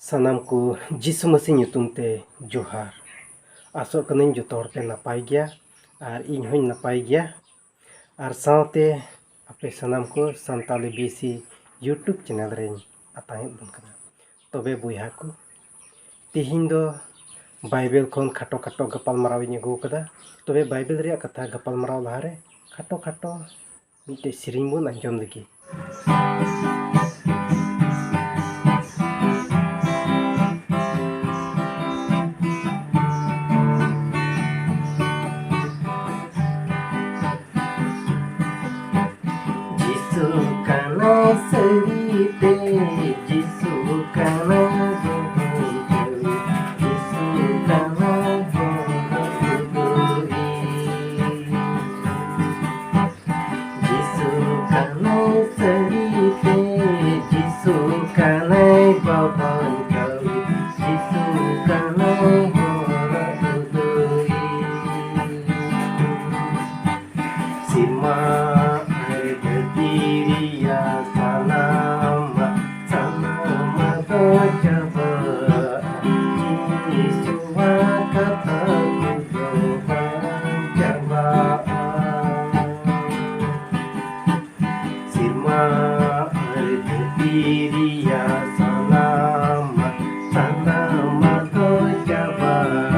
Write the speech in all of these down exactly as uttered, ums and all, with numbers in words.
ᱥᱟᱱᱟᱢ ᱠᱚ ᱡᱤᱥᱩ ᱢᱟᱹᱥᱤ ᱧᱩᱛᱩᱢ ᱛᱮ ᱡᱚᱦᱟᱨ᱾ ᱟᱥᱚᱜ ᱠᱟᱹᱱᱟᱹᱧ ᱡᱚᱛᱚ ᱦᱚᱲ ᱯᱮ ᱱᱟᱯᱟᱭ ᱜᱮᱭᱟ ᱟᱨ ᱤᱧ ᱦᱚᱸᱧ ᱱᱟᱯᱟᱭ ᱜᱮᱭᱟ᱾ ᱟᱨ ᱥᱟᱶᱛᱮ ᱟᱯᱮ ᱥᱟᱱᱟᱢ ᱠᱚ Santali B C YouTube channel ᱨᱮᱧ ᱟᱛᱟᱝ ᱮᱫ ᱵᱚᱱ ᱠᱟᱱᱟ᱾ ᱛᱚᱵᱮ ᱵᱚᱭᱦᱟ ᱠᱚ, ᱛᱤᱦᱤᱧ ᱫᱚ ᱵᱟᱭᱵᱮᱞ ᱠᱷᱚᱱ ᱠᱷᱟᱴᱚ ᱠᱷᱟᱴᱚ ᱜᱟᱯᱟᱞ ᱢᱟᱨᱟᱣ ᱤᱧ ᱟᱹᱜᱩ ᱟᱠᱟᱫᱟ᱾ ᱛᱚᱵᱮ ᱵᱟᱭᱵᱮᱞ ᱨᱮᱭᱟᱜ ᱠᱟᱛᱷᱟ ᱜᱟᱯᱟᱞ ᱢᱟᱨᱟᱣ ᱞᱟᱦᱟᱨᱮ ᱠᱷᱟᱴᱚ ᱠᱷᱟᱴᱚ ᱢᱤᱫᱴᱮᱡ ᱥᱮᱨᱮᱧ ᱵᱚᱱ ᱟᱸᱡᱚᱢ ᱞᱮᱜᱮ᱾ ᱡᱤᱥᱩ ᱠᱟᱱᱟᱭ ᱥᱟᱹᱨᱤᱛᱮ, ᱡᱤᱥᱩ ᱠᱟᱱᱟᱭ ᱵᱩᱜᱤᱛᱮ, ᱡᱤᱥᱩ ᱠᱟᱱᱟᱭ ᱦᱚᱨ ᱩᱫᱩᱜᱤᱡ᱾ ᱡᱤᱥᱩ ᱠᱟᱱᱟᱭ ᱥᱟᱹᱨᱤᱛᱮ, ᱡᱤᱥᱩ ᱠᱟᱱᱟᱭ ᱵᱟᱧᱪᱟᱣᱤᱡ, ᱡᱤᱥᱩ ᱠᱟᱱᱟᱭ ᱦᱚᱨ ᱩᱫᱩᱜᱤᱡ᱾ ᱥᱮᱨᱢᱟ ᱟᱨ ᱫᱷᱟᱹᱨᱛᱤ ᱨᱮᱭᱟᱜ ᱥᱟᱱᱟᱢᱟᱜ, ᱥᱟᱱᱟᱢᱟᱜ ᱫᱚ ᱪᱟᱵᱟᱜᱼᱟ᱾ ᱡᱤᱥᱩᱣᱟᱜ ᱠᱟᱛᱷᱟ ᱠᱚᱫᱚ ᱵᱟᱝ ᱪᱟᱵᱟᱜᱼᱟ᱾ ᱥᱮᱨᱢᱟ ᱟᱨ ᱫᱷᱟᱹᱨᱛᱤ ᱨᱮᱭᱟᱜ ᱥᱟᱱᱟᱢᱟᱜ, ᱥᱟᱱᱟᱢᱟᱜ ᱫᱚ ᱪᱟᱵᱟᱜᱼᱟ᱾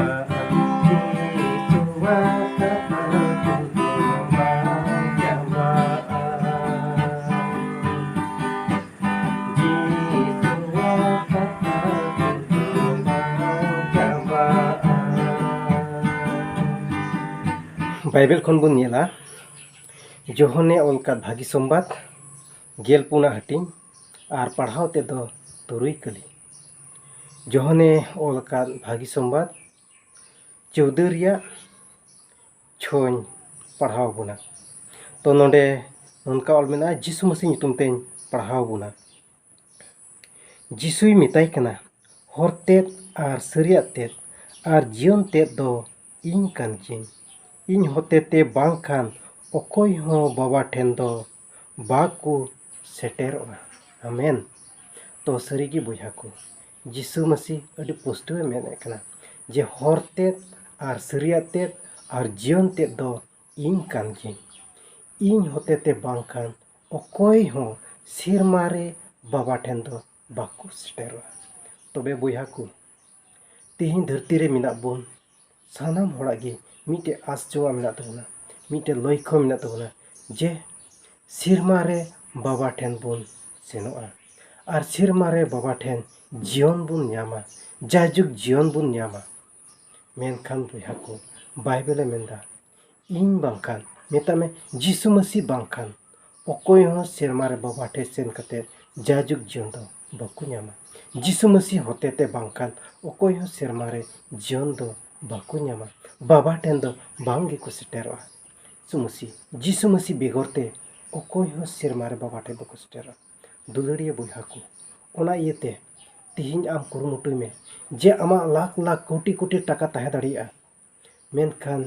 ᱡᱤᱥᱩᱣᱟᱜ ᱠᱟᱛᱷᱟ ᱠᱚᱫᱚ ᱵᱟᱝ ᱪᱟᱵᱟᱜᱼᱟ᱾ ᱡᱤᱥᱩᱣᱟᱜ ᱠᱟᱛᱷᱟ ᱠᱚᱫᱚ ᱵᱟᱝ ᱪᱟᱵᱟᱜᱼᱟ᱾ ᱵᱟᱭᱵᱮᱞ ᱠᱷᱚᱱ ᱵᱚᱱ ᱧᱮᱞᱟ, ᱡᱳᱦᱚᱱᱮ ᱚᱞ ᱟᱠᱟᱫ ᱵᱷᱟᱹᱜᱤ ᱥᱚᱢᱵᱟᱫ, ᱜᱮᱞ ᱯᱩᱱᱟᱜ ᱦᱟᱹᱴᱤᱧ, ᱟᱨ ᱯᱟᱲᱦᱟᱣ ᱛᱮᱫ ᱫᱚ ᱛᱩᱨᱩᱭ ᱠᱟᱹᱞᱤ᱾ ᱡᱳᱦᱚᱱᱮ ᱚᱞ ᱟᱠᱟᱫ ᱵᱷᱟᱹᱜᱤ ᱥᱚᱢᱵᱟᱫ, ᱪᱳᱣᱫᱟᱹ ᱨᱮᱭᱟᱜ ᱪᱷᱚᱧ ᱯᱟᱲᱦᱟᱣ ᱟᱵᱚᱱᱟ᱾ ᱛᱚ ᱱᱚᱰᱮ ᱱᱚᱝᱠᱟ ᱚᱞ ᱢᱮᱱᱟᱜᱼᱟ, ᱡᱤᱥᱩ ᱢᱟᱹᱥᱤ ᱧᱩᱛᱩᱢ ᱛᱮᱧ ᱯᱟᱲᱦᱟᱣ ᱟᱵᱚᱱᱟ᱾ ᱡᱤᱥᱩᱭ ᱢᱮᱛᱟᱭ ᱠᱟᱱᱟ, "ᱦᱚᱨ ᱛᱮᱫ ᱟᱨ ᱥᱟᱹᱨᱤᱭᱟᱜ ᱛᱮᱫ ᱟᱨ ᱡᱤᱭᱚᱱ ᱛᱮᱫ ᱫᱚ ᱤᱧ ᱠᱟᱱ ᱜᱤᱭᱟᱹᱧ᱾ ᱤᱧ ᱦᱚᱛᱮᱛᱮ ᱵᱟᱝᱠᱷᱟᱱ ᱚᱠᱚᱭ ᱦᱚᱸ ᱵᱟᱵᱟ ᱴᱷᱮᱱ ᱫᱚ ᱵᱟᱠᱚ ᱥᱮᱴᱮᱨᱚᱜᱼᱟ᱾" ᱟᱢᱮᱱ᱾ ᱛᱚ ᱥᱟᱹᱨᱤᱜᱮ ᱵᱚᱭᱦᱟ ᱠᱚ, ᱡᱤᱥᱩ ᱢᱟᱹᱥᱤ ᱟᱹᱰᱤ ᱯᱩᱥᱴᱟᱹᱣ ᱮ ᱢᱮᱱᱮᱫ ᱠᱟᱱᱟ ᱡᱮ ᱦᱚᱨ ᱛᱮᱫ ᱟᱨ ᱥᱟᱹᱨᱤᱭᱟᱜ ᱛᱮᱫ ᱟᱨ ᱡᱤᱭᱚᱱ ᱛᱮᱫ ᱫᱚ ᱤᱧ ᱠᱟᱱ ᱜᱤᱭᱟᱹᱧ᱾ ᱤᱧ ᱦᱚᱛᱮᱛᱮ ᱵᱟᱝᱠᱷᱟᱱ ᱚᱠᱚᱭ ᱦᱚᱸ ᱥᱮᱨᱢᱟ ᱨᱮ ᱵᱟᱵᱟ ᱴᱷᱮᱱ ᱫᱚ ᱵᱟᱠᱚ ᱥᱮᱴᱮᱨᱚᱜᱼᱟ᱾ ᱛᱚᱵᱮ ᱵᱚᱭᱦᱟ ᱠᱚ, ᱛᱮᱦᱮᱧ ᱫᱷᱟᱹᱨᱛᱤ ᱨᱮ ᱢᱮᱱᱟᱜ ᱵᱚᱱ ᱥᱟᱱᱟᱢ ᱦᱚᱲᱟᱜ ᱜᱮ ᱢᱤᱫᱴᱮᱡ ᱟᱥ ᱡᱚᱝᱟᱜ ᱢᱮᱱᱟᱜ ᱛᱟᱵᱚᱱᱟ, ᱢᱤᱫᱴᱮᱡ ᱞᱚᱭᱠᱷᱚ ᱢᱮᱱᱟᱜ ᱛᱟᱵᱚᱱᱟ ᱡᱮ ᱥᱮᱨᱢᱟ ᱨᱮ ᱵᱟᱵᱟ ᱴᱷᱮᱱ ᱵᱚᱱ ᱥᱮᱱᱚᱜᱼᱟ ᱟᱨ ᱥᱮᱨᱢᱟ ᱨᱮ ᱵᱟᱵᱟ ᱴᱷᱮᱱ ᱡᱤᱭᱚᱱ ᱵᱚᱱ ᱧᱟᱢᱟ, ᱡᱟᱭᱡᱩᱜᱽ ᱡᱤᱭᱚᱱ ᱵᱚᱱ ᱧᱟᱢᱟ᱾ ᱢᱮᱱᱠᱷᱟᱱ ᱵᱚᱭᱦᱟ ᱠᱚ, ᱵᱟᱭᱵᱮᱞᱮ ᱢᱮᱱᱫᱟ, ᱤᱧ ᱵᱟᱝᱠᱷᱟᱱ, ᱢᱮᱛᱟᱜ ᱢᱮ, ᱡᱤᱥᱩ ᱢᱟᱹᱥᱤ ᱵᱟᱝᱠᱷᱟᱱ ᱚᱠᱚᱭ ᱦᱚᱸ ᱥᱮᱨᱢᱟ ᱨᱮ ᱵᱟᱵᱟ ᱴᱷᱮᱱ ᱥᱮᱱ ᱠᱟᱛᱮ ᱡᱟᱭᱡᱩᱜᱽ ᱡᱤᱭᱚᱱ ᱫᱚ ᱵᱟᱠᱚ ᱧᱟᱢᱟ᱾ ᱡᱤᱥᱩ ᱢᱟᱹᱥᱤ ᱦᱚᱛᱮᱛᱮ ᱵᱟᱝᱠᱷᱟᱱ ᱚᱠᱚᱭ ᱦᱚᱸ ᱥᱮᱨᱢᱟ ᱨᱮ ᱡᱤᱭᱚᱱ ᱫᱚ ᱵᱟᱠᱚ ᱧᱟᱢᱟ, ᱵᱟᱵᱟ ᱴᱷᱮᱱ ᱫᱚ ᱵᱟᱝ ᱜᱮᱠᱚ ᱥᱮᱴᱮᱨᱚᱜᱼᱟ᱾ ᱡᱤᱥᱩ ᱢᱟᱹᱥᱤ, ᱡᱤᱥᱩ ᱢᱟᱹᱥᱤ ᱵᱮᱜᱚᱨ ᱛᱮ ᱚᱠᱚᱭ ᱦᱚᱸ ᱥᱮᱨᱢᱟ ᱨᱮ ᱵᱟᱵᱟ ᱴᱷᱮᱱ ᱵᱟᱠᱚ ᱥᱮᱴᱮᱨᱚᱜᱼᱟ᱾ ᱫᱩᱞᱟᱹᱲᱤᱭᱟᱹ ᱵᱚᱭᱦᱟ ᱠᱚ, ᱚᱱᱟ ᱤᱭᱟᱹᱛᱮ ᱛᱮᱦᱮᱧ ᱟᱢ ᱠᱩᱨᱩᱢᱩᱴᱩᱭ ᱢᱮ ᱡᱮ ᱟᱢᱟᱜ ᱞᱟᱠᱷ ᱞᱟᱠᱷ ᱠᱳᱴᱤ ᱠᱳᱴᱤ ᱴᱟᱠᱟ ᱛᱟᱦᱮᱸ ᱫᱟᱲᱮᱭᱟᱜᱼᱟ, ᱢᱮᱱᱠᱷᱟᱱ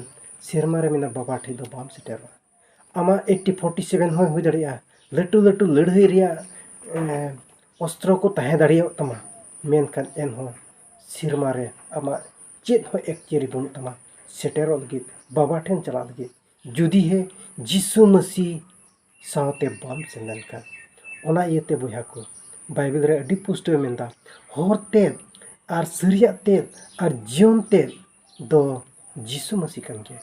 ᱥᱮᱨᱢᱟ ᱨᱮ ᱢᱮᱱᱟᱜ ᱵᱟᱵᱟ ᱴᱷᱮᱱ ᱫᱚ ᱵᱟᱢ ᱥᱮᱴᱮᱨᱚᱜᱼᱟ᱾ ᱟᱢᱟᱜ ᱮᱠ ᱠᱮ ᱯᱷᱳᱨᱴᱤ ᱥᱮᱵᱷᱮᱱ ᱦᱚᱸ ᱦᱩᱭ ᱫᱟᱲᱮᱭᱟᱜᱼᱟ, ᱞᱟᱹᱴᱩ ᱞᱟᱹᱴᱩ ᱞᱟᱹᱲᱦᱟᱹᱭ ᱨᱮᱭᱟᱜ, ᱮ, ᱚᱥᱛᱨᱚ ᱠᱚ ᱛᱟᱦᱮᱸ ᱫᱟᱲᱮᱭᱟᱜ ᱛᱟᱢᱟ, ᱢᱮᱱᱠᱷᱟᱱ ᱮᱱᱦᱚᱸ ᱥᱮᱨᱢᱟ ᱨᱮ ᱟᱢᱟᱜ ᱪᱮᱫ ᱦᱚᱸ ᱮᱠᱪᱮᱨᱤ ᱵᱟᱹᱱᱩᱜ ᱛᱟᱢᱟ ᱥᱮᱴᱮᱨᱚᱜ ᱞᱟᱹᱜᱤᱫ, ᱵᱟᱵᱟ ᱴᱷᱮᱱ ᱪᱟᱞᱟᱜ ᱞᱟᱹᱜᱤᱫ, ᱡᱩᱫᱤ ᱦᱮ ᱡᱤᱥᱩ ᱢᱟᱹᱥᱤ ᱥᱟᱶᱛᱮ ᱵᱟᱢ ᱥᱮᱱ ᱞᱮᱱᱠᱷᱟᱱ᱾ ᱚᱱᱟ ᱤᱭᱟᱹᱛᱮ ᱵᱚᱭᱦᱟ ᱠᱚ, ᱵᱟᱭᱵᱮᱞ ᱨᱮ ᱟᱹᱰᱤ ᱯᱩᱥᱴᱟᱹᱣ ᱢᱮᱱᱫᱟ, ᱦᱚᱨ ᱛᱮᱫ ᱟᱨ ᱥᱟᱹᱨᱤᱭᱟᱜ ᱛᱮᱫ ᱟᱨ ᱡᱤᱭᱚᱱ ᱛᱮᱫ ᱫᱚ ᱡᱤᱥᱩ ᱢᱟᱹᱥᱤ ᱠᱟᱱ ᱜᱮᱭᱟ᱾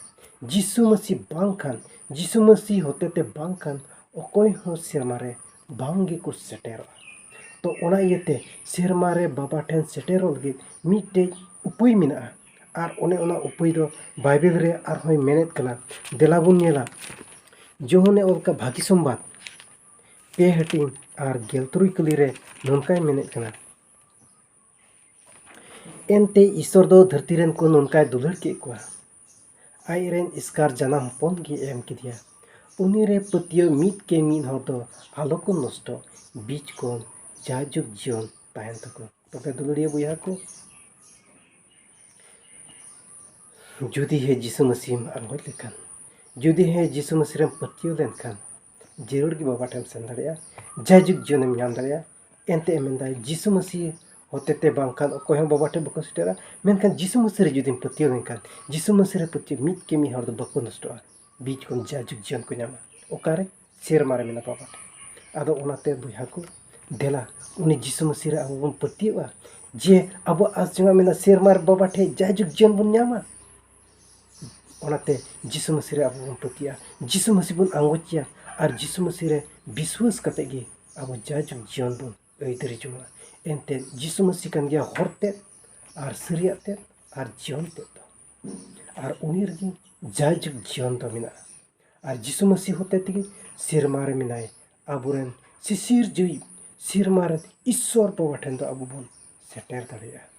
ᱡᱤᱥᱩ ᱢᱟᱹᱥᱤ ᱵᱟᱝᱠᱷᱟᱱ, ᱡᱤᱥᱩ ᱢᱟᱹᱥᱤ ᱦᱚᱛᱮᱛᱮ ᱵᱟᱝᱠᱷᱟᱱ ᱚᱠᱚᱭ ᱦᱚᱸ ᱥᱮᱨᱢᱟ ᱨᱮ ᱵᱟᱝ ᱜᱮᱠᱚ ᱥᱮᱴᱮᱨᱚᱜᱼᱟ᱾ ᱛᱚ ᱚᱱᱟ ᱤᱭᱟᱹᱛᱮ ᱥᱮᱨᱢᱟ ᱨᱮ ᱵᱟᱵᱟ ᱴᱷᱮᱱ ᱥᱮᱴᱮᱨᱚᱜ ᱞᱟᱹᱜᱤᱫ ᱢᱤᱫᱴᱮᱡ ᱩᱯᱟᱹᱭ ᱢᱮᱱᱟᱜᱼᱟ, ᱟᱨ ᱚᱱᱮ ᱚᱱᱟ ᱩᱯᱟᱹᱭ ᱫᱚ ᱵᱟᱭᱵᱮᱞ ᱨᱮ ᱟᱨᱦᱚᱸᱭ ᱢᱮᱱᱮᱫ ᱠᱟᱱᱟ᱾ ᱫᱮᱞᱟ ᱵᱚᱱ ᱧᱮᱞᱟ, ᱡᱳᱦᱟᱱᱮ ᱚᱞ ᱠᱟᱜ ᱵᱷᱟᱹᱜᱤ ᱥᱚᱢᱵᱟᱫ ᱯᱮ ᱦᱟᱹᱴᱤᱧ ᱟᱨ ᱜᱮᱞ ᱛᱩᱨᱩᱭ ᱠᱟᱹᱞᱤ ᱨᱮ ᱱᱚᱝᱠᱟᱭ ᱢᱮᱱᱮᱫ ᱠᱟᱱᱟ, ᱮᱱᱛᱮ ᱤᱥᱥᱚᱨ ᱫᱚ ᱫᱷᱟᱹᱨᱛᱤ ᱨᱮᱱ ᱠᱚ ᱱᱚᱝᱠᱟᱭ ᱫᱩᱞᱟᱹᱲ ᱠᱮᱫ ᱠᱚᱣᱟ, ᱟᱡ ᱨᱮᱱ ᱮᱥᱠᱟᱨ ᱡᱟᱱᱟᱢ ᱦᱚᱯᱚᱱ ᱜᱮ ᱮᱢ ᱠᱮᱫᱮᱭᱟ, ᱩᱱᱤ ᱨᱮ ᱯᱟᱹᱛᱭᱟᱹᱣ ᱢᱤᱫ ᱠᱮ ᱢᱤᱫ ᱦᱚᱲ ᱫᱚ ᱟᱞᱚ ᱠᱚ ᱱᱚᱥᱴᱚ, ᱵᱤᱪ ᱠᱚ ᱡᱟᱭᱡᱩᱜᱽ ᱡᱤᱭᱚᱱ ᱛᱟᱦᱮᱱ ᱛᱟᱠᱚ᱾ ᱛᱚᱵᱮ ᱫᱩᱞᱟᱹᱲᱤᱭᱟᱹ ᱵᱚᱭᱦᱟ ᱠᱚ, ᱡᱩᱫᱤ ᱦᱮ ᱡᱤᱥᱩ ᱢᱟᱹᱥᱤᱦ ᱮᱢ ᱟᱸᱜᱚᱪ ᱞᱮᱠᱷᱟᱱ, ᱡᱩᱫᱤ ᱦᱮ ᱡᱤᱥᱩ ᱢᱟᱹᱥᱤᱦ ᱨᱮᱢ ᱯᱟᱹᱛᱭᱟᱹᱣ ᱞᱮᱱᱠᱷᱟᱱ, ᱡᱟᱹᱨᱩᱲ ᱜᱮ ᱵᱟᱵᱟ ᱴᱷᱮᱱ ᱥᱮᱱ ᱫᱟᱲᱮᱭᱟᱜᱼᱟ, ᱡᱟᱭᱡᱩᱜᱽ ᱡᱤᱭᱚᱱᱮᱢ ᱧᱟᱢ ᱫᱟᱲᱮᱭᱟᱜᱼᱟ᱾ ᱮᱱᱛᱮ ᱮ ᱢᱮᱱᱫᱟ, ᱡᱤᱥᱩ ᱢᱟᱹᱥᱤᱦ ᱦᱚᱛᱮᱛᱮ ᱵᱟᱝᱠᱷᱟᱱ ᱚᱠᱚᱭ ᱦᱚᱸ ᱵᱟᱵᱟ ᱴᱷᱮᱱ ᱵᱟᱠᱚ ᱥᱮᱴᱮᱨᱟ᱾ ᱢᱮᱱᱠᱷᱟᱱ ᱡᱤᱥᱩ ᱢᱟᱹᱥᱤ ᱨᱮ ᱡᱩᱫᱤᱢ ᱯᱟᱹᱛᱭᱟᱹᱣ ᱞᱮᱱᱠᱷᱟᱱ, ᱡᱤᱥᱩ ᱢᱟᱹᱥᱤ ᱨᱮ ᱯᱟᱹᱛᱭᱟᱹᱣ ᱢᱤᱫ ᱠᱮ ᱢᱤᱫ ᱦᱚᱲ ᱫᱚ ᱵᱟᱠᱚ ᱱᱚᱥᱴᱚᱜᱼᱟ, ᱵᱤᱪ ᱠᱷᱚᱱ ᱡᱟᱭᱡᱩᱜᱽ ᱡᱤᱭᱚᱱ ᱠᱚ ᱧᱟᱢᱟ᱾ ᱚᱠᱟᱨᱮ? ᱥᱮᱨᱢᱟ ᱨᱮ ᱢᱮᱱᱟᱜ ᱵᱟᱵᱟ ᱴᱷᱮᱱ᱾ ᱟᱫᱚ ᱚᱱᱟᱛᱮ ᱵᱚᱭᱦᱟ ᱠᱚ, ᱫᱮᱞᱟ ᱩᱱᱤ ᱡᱤᱥᱩ ᱢᱟᱹᱥᱤ ᱨᱮ ᱟᱵᱚ ᱵᱚᱱ ᱯᱟᱹᱛᱭᱟᱹᱣᱟ, ᱡᱮ ᱟᱵᱚ ᱟᱥ ᱡᱟᱸᱜᱟ ᱢᱮᱱᱟᱜ ᱥᱮᱨᱢᱟ ᱨᱮ ᱵᱟᱵᱟ ᱴᱷᱮᱱ ᱡᱟᱭᱡᱩᱜᱽ ᱡᱤᱭᱚᱱ ᱵᱚᱱ ᱧᱟᱢᱟ᱾ ᱚᱱᱟᱛᱮ ᱡᱤᱥᱩ ᱢᱟᱹᱥᱤ ᱨᱮ ᱟᱵᱚ ᱵᱚᱱ ᱯᱟᱹᱛᱭᱟᱹᱜᱼᱟ, ᱡᱤᱥᱩ ᱢᱟᱹᱥᱤ ᱵᱚᱱ ᱟᱸᱜᱚᱪᱮᱭᱟ ᱟᱨ ᱡᱤᱥᱩ ᱢᱟᱹᱥᱤ ᱨᱮ ᱵᱤᱥᱣᱟᱹᱥ ᱠᱟᱛᱮ ᱜᱮ ᱟᱵᱚ ᱡᱟᱭᱡᱩᱜᱽ ᱡᱤᱭᱚᱱ ᱵᱚᱱ ᱟᱹᱭᱫᱟᱹᱨᱤ ᱡᱚᱝᱟ᱾ ᱮᱱᱛᱮ ᱡᱤᱥᱩ ᱢᱟᱹᱥᱤ ᱠᱟᱱ ᱜᱮᱭᱟ ᱦᱚᱨ ᱛᱮᱫ ᱟᱨ ᱥᱟᱹᱨᱤᱭᱟᱜ ᱛᱮᱫ ᱟᱨ ᱡᱤᱭᱚᱱ ᱛᱮᱫ ᱫᱚ᱾ ᱟᱨ ᱩᱱᱤ ᱨᱮᱜᱮ ᱡᱟᱭᱡᱩᱜᱽ ᱡᱤᱭᱚᱱ ᱫᱚ ᱢᱮᱱᱟᱜᱼᱟ᱾ ᱟᱨ ᱡᱤᱥᱩ ᱢᱟᱹᱥᱤ ᱦᱚᱛᱮ ᱛᱮᱜᱮ ᱥᱮᱨᱢᱟ ᱨᱮ ᱢᱮᱱᱟᱭ ᱟᱵᱚᱨᱮᱱ ᱥᱤᱥᱤᱨ ᱡᱤᱣᱤ, ᱥᱮᱨᱢᱟ ᱨᱮᱱ ᱤᱥᱥᱚᱨ ᱵᱟᱵᱟ ᱴᱷᱮᱱ ᱫᱚ ᱟᱵᱚ ᱵᱚᱱ ᱥᱮᱴᱮᱨ ᱫᱟᱲᱮᱭᱟᱜᱼᱟ᱾